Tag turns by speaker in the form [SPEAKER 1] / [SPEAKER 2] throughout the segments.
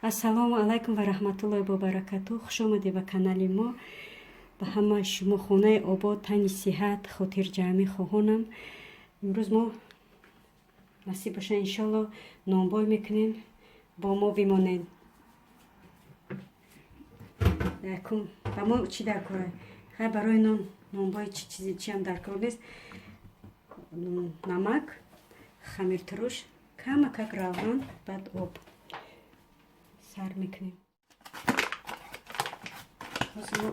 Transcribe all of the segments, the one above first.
[SPEAKER 1] Ассалому алайкум ва раҳматуллоҳи ва баракатуҳ. Хуш омадед ба канали мо. Ба ҳама шумо хонаи обод, тани сиҳат, хотирҷамъӣ хоҳонам. Имрӯз мо насиб боша, иншолло, нонбой мекунем. Бо мо бимонед. Якум ба мо чӣ дар кора? Хай, барои нон нонбой чӣ чизи чиам дар кор нест. Намак, хамиртуруш, камакак равған, баъд об. Сар мекунем. Ҳозир мо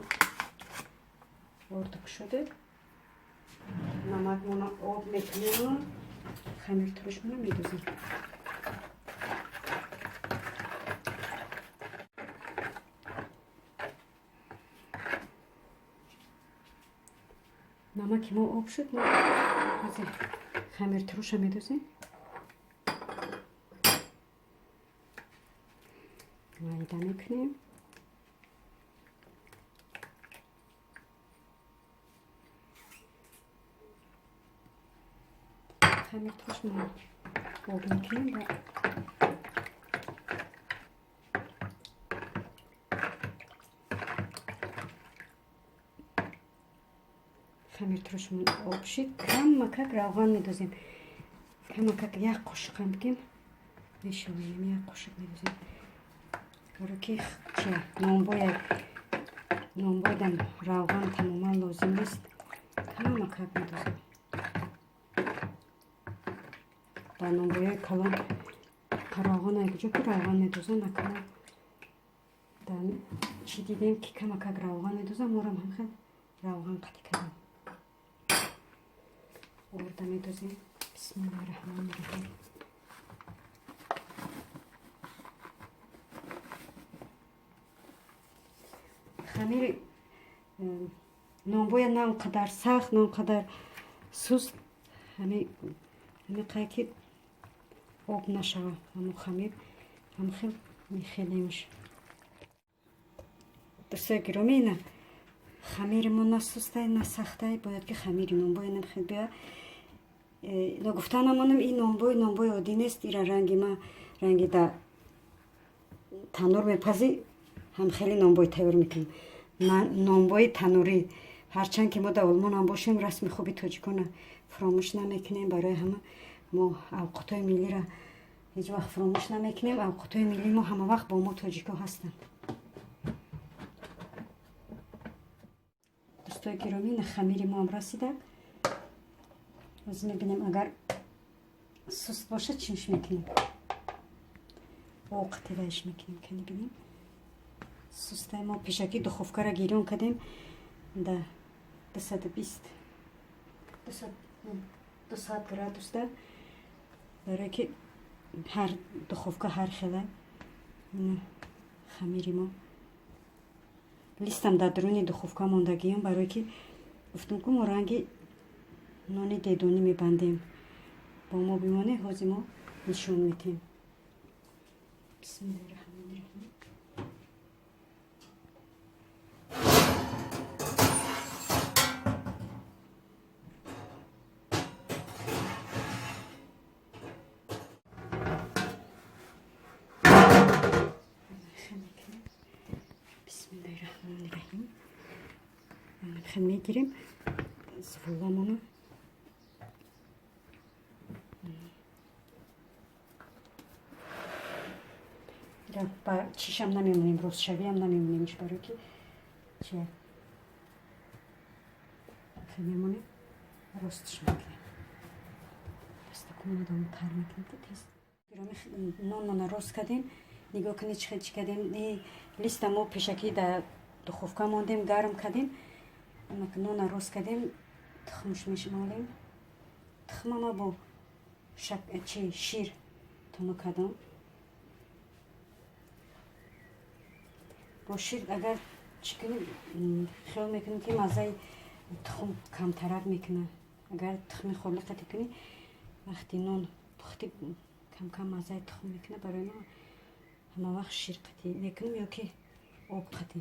[SPEAKER 1] орду кушода, намакмона об мекунему хамиртурушмона медозем. Намаки мо об шуд, мо ҳозир хамиртуруша медозем. Майда мекунем. Хамиртурушмона об мекунем ва хамиртурушмон об шид, камакак равған медозем. Камакак, як қошуқам бигем, мешавем, як қошуқ медозем. Баро ки чи нонбоя, нонбойдам равған тамоман лозим нест. Камакак медозем. Дар нонбояи калон равған куҷо ки равған медозан, акна дар чӣ дидем ки камакак равған медозан, морам ҳамхел равған қатӣ кардем. Орда медозем. Бисмиллаҳи раҳмони раҳим. Хамири нонбоя на он қадар сахт, на он қадар суст, ҳамиқай ки об нашава ҳамун хамир, ҳамхел мехелемш. Дӯстои гиромӣ, ина хамири мо на сустай, на сахтай. Бояд ки хамири нонбоя намхел бия. Ногуфта намонам, ин нонбой нонбои оддӣ нест. Ира ранги ма ранги да танур мепазӣ, ҳам хеле нонбой тайёр мекунем. Нонбои танурӣ. Ҳарчанд ки мо дар Олмонам бошем, расми хуби тоҷикона фуромӯш намекунем. Барои ҳама мо авқотҳои миллиро ҳеҷ вақт фуромӯш намекунем. Авқотҳои миллии мо ҳама вақт бо мо тоҷико ҳастанд. Дӯстои гиромӣ, на хамири моам расидак. Ҳозир мебинем, агар суст бошад, чимш мекунем, оқтиваиш мекунем. Кани бинем, сустай. Мо пешакӣ духовкаро гирён кардем да 220, 200 градусда, барое ки ҳар духовка ҳар хела. Ина хамири мо, листам дар дуруни духовка мондагиам, барое ки гуфтам ку мо ранги нони дедонӣ мебандем. Бо мо бимонед, ҳозир мо нишон медиҳем. Бисмиллаҳи раҳмони раҳим. Бисмиллаҳи раҳмони раҳим. Хел мегирем зволамона. Ба чишам намемонем, ростшавиам намемонемш, барое ки чи хел мемонем, ростш мекунем. Дастакумона дому тар мекунем ки тез. Нонмона рост кардем. Нигоҳ кунед, чӣ хел чӣ кардем. Листа мо пешакӣ дар духовка мондем, гарм кардем. Нона рост кардем, тухмш мешмолем. Тухмама бо чи шир тунук кардам. Бо шир агар чӣ кунем, хиёл мекунем ки маззаи тухм камтарак мекунад. Агар тухми холӣ қатӣ кунӣ, вақти нон пухтӣ, камкам маззаи тухм мекунад. Барои ма ҳама вақт шир қатӣ мекунам ё ки об қатӣ.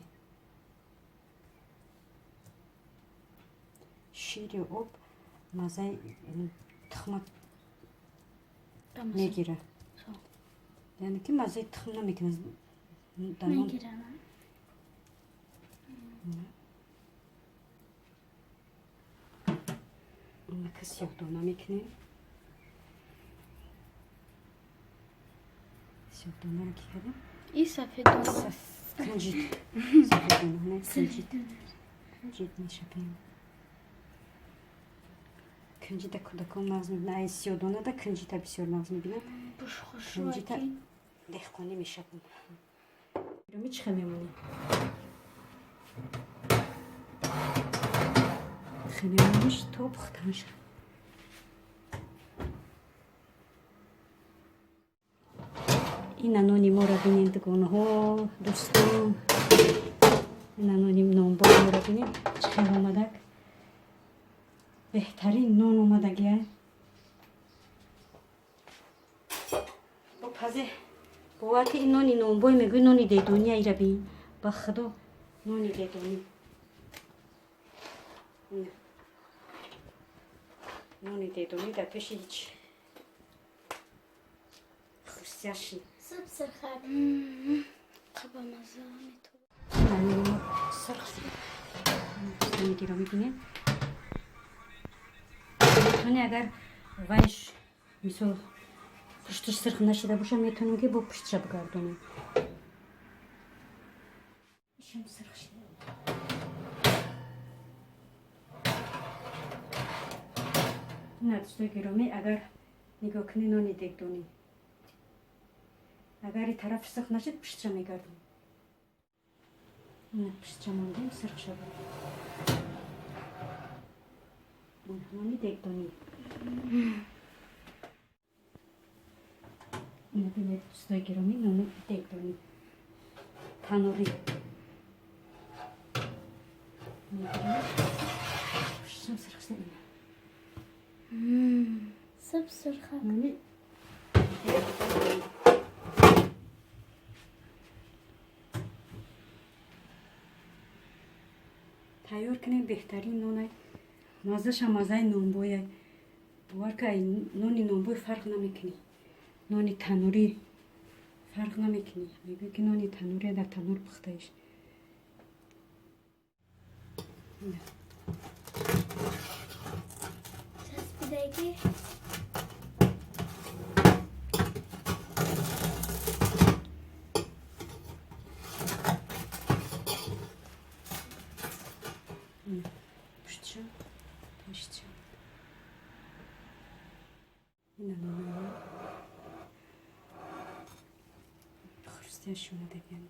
[SPEAKER 1] Шир ё об маззаи тухма мегирад, яъне ки маззаи тухм намекунад. Мегирам. Нака сиёҳдона мекунем. Сиёҳдонаро ки кардем?
[SPEAKER 2] И сафеддона.
[SPEAKER 1] Кунҷит. Сафеддона, не, кунҷит. Кунҷит мешапем. Кунҷита кӯдакон нағз мебинанд. Ай сиёҳдонада кунҷита бисёр нағз мебинанд. Кунҷита деҳқонӣ мешапем. Ми чӣ хел мемонем? Хеле то пухта мешавад. Ина нони моро бинед, дугонаҳо, дӯстон. Ина нони нонбои моро бинед, чӣ хел омадак. Беҳтарин нон омадагия. Бо пазе бовар ки ин нони нонбой мегӯи нони дедония ира бин. Ба худо нони дедонӣ. Нони дедонӣ дар пеши ҳеҷ хурсияши.
[SPEAKER 2] Суб сирхак. Қаба маза метоб.
[SPEAKER 1] Сирх шуд. Дӯстони мебинед. Метавонӣ агар вайш мисол пушташ сирх нашида боша, метавонем ки бо пуштша бигардонем. Ишам сирх шида. Ина дӯстои гиромӣ, агар нигоҳ кунӣ нони дегдонӣ. Агар и тараф сирх нашид, пуштша мегардонем. Ина пуштша мондем, сирх шавад. Нони дегдонӣ. Ина бинед дӯстои гиромӣ, нони дегдонӣ. Танурӣ. Мегирем. Пуштшам сирх шуда ина.
[SPEAKER 2] Суб сирхак.
[SPEAKER 1] Нони тайёр кунем, беҳтарин нонай. Маззаша маззаи нонбояй. Бовар ка нони нонбой фарқ намекунӣ. Нони танурӣ фарқ намекунӣ. Мегӯӣ ки нони танурӣ дар танур пухтаиш.
[SPEAKER 2] Часпидаги.
[SPEAKER 1] Пуштша, паштша. Ина нони хрустящий омадагиам.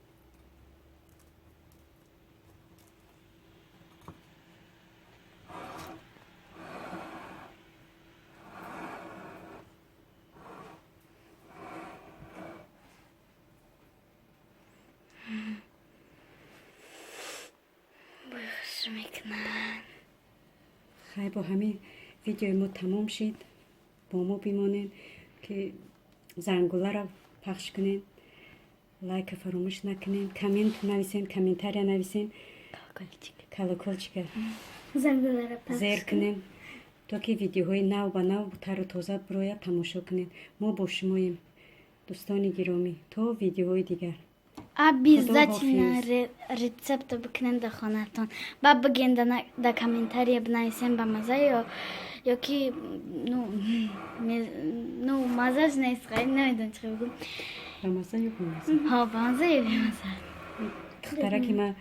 [SPEAKER 2] Бӯи хуш мекунад.
[SPEAKER 1] Хай, бо ҳамин видеои мо тамом шид. Бо мо бимонед, ки зангуларо пахш кунед, лайка фаромӯш накунед, коммент нависен, комментария нависен,
[SPEAKER 2] Колокольчик.
[SPEAKER 1] Колокольчика
[SPEAKER 2] Зангуларо пахш
[SPEAKER 1] зер кунед, то ки видеоҳои нав ба нав тару тоза бирояд, тамошо кунед. Мо бо шумоем, дӯстони гиромӣ, то видеоҳои дигар.
[SPEAKER 2] Обязательно
[SPEAKER 1] Ҳофиз.
[SPEAKER 2] Рецепта бикунен дар хонатон. Баъд бигӯен дар комментария бинависен ба маза ё ки ну ну мазаш нест, хай намедонам чӣ бигӯм.
[SPEAKER 1] Ба маза ё бемаза?
[SPEAKER 2] Ҳо, ба маза ё бемаза.
[SPEAKER 1] Духтараки ма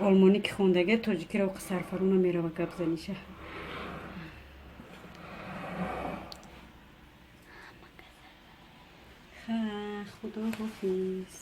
[SPEAKER 1] олмонӣ ки хондагия, тоҷикиро сарфаруна мерава гап заниша. Ха, худо ҳофиз.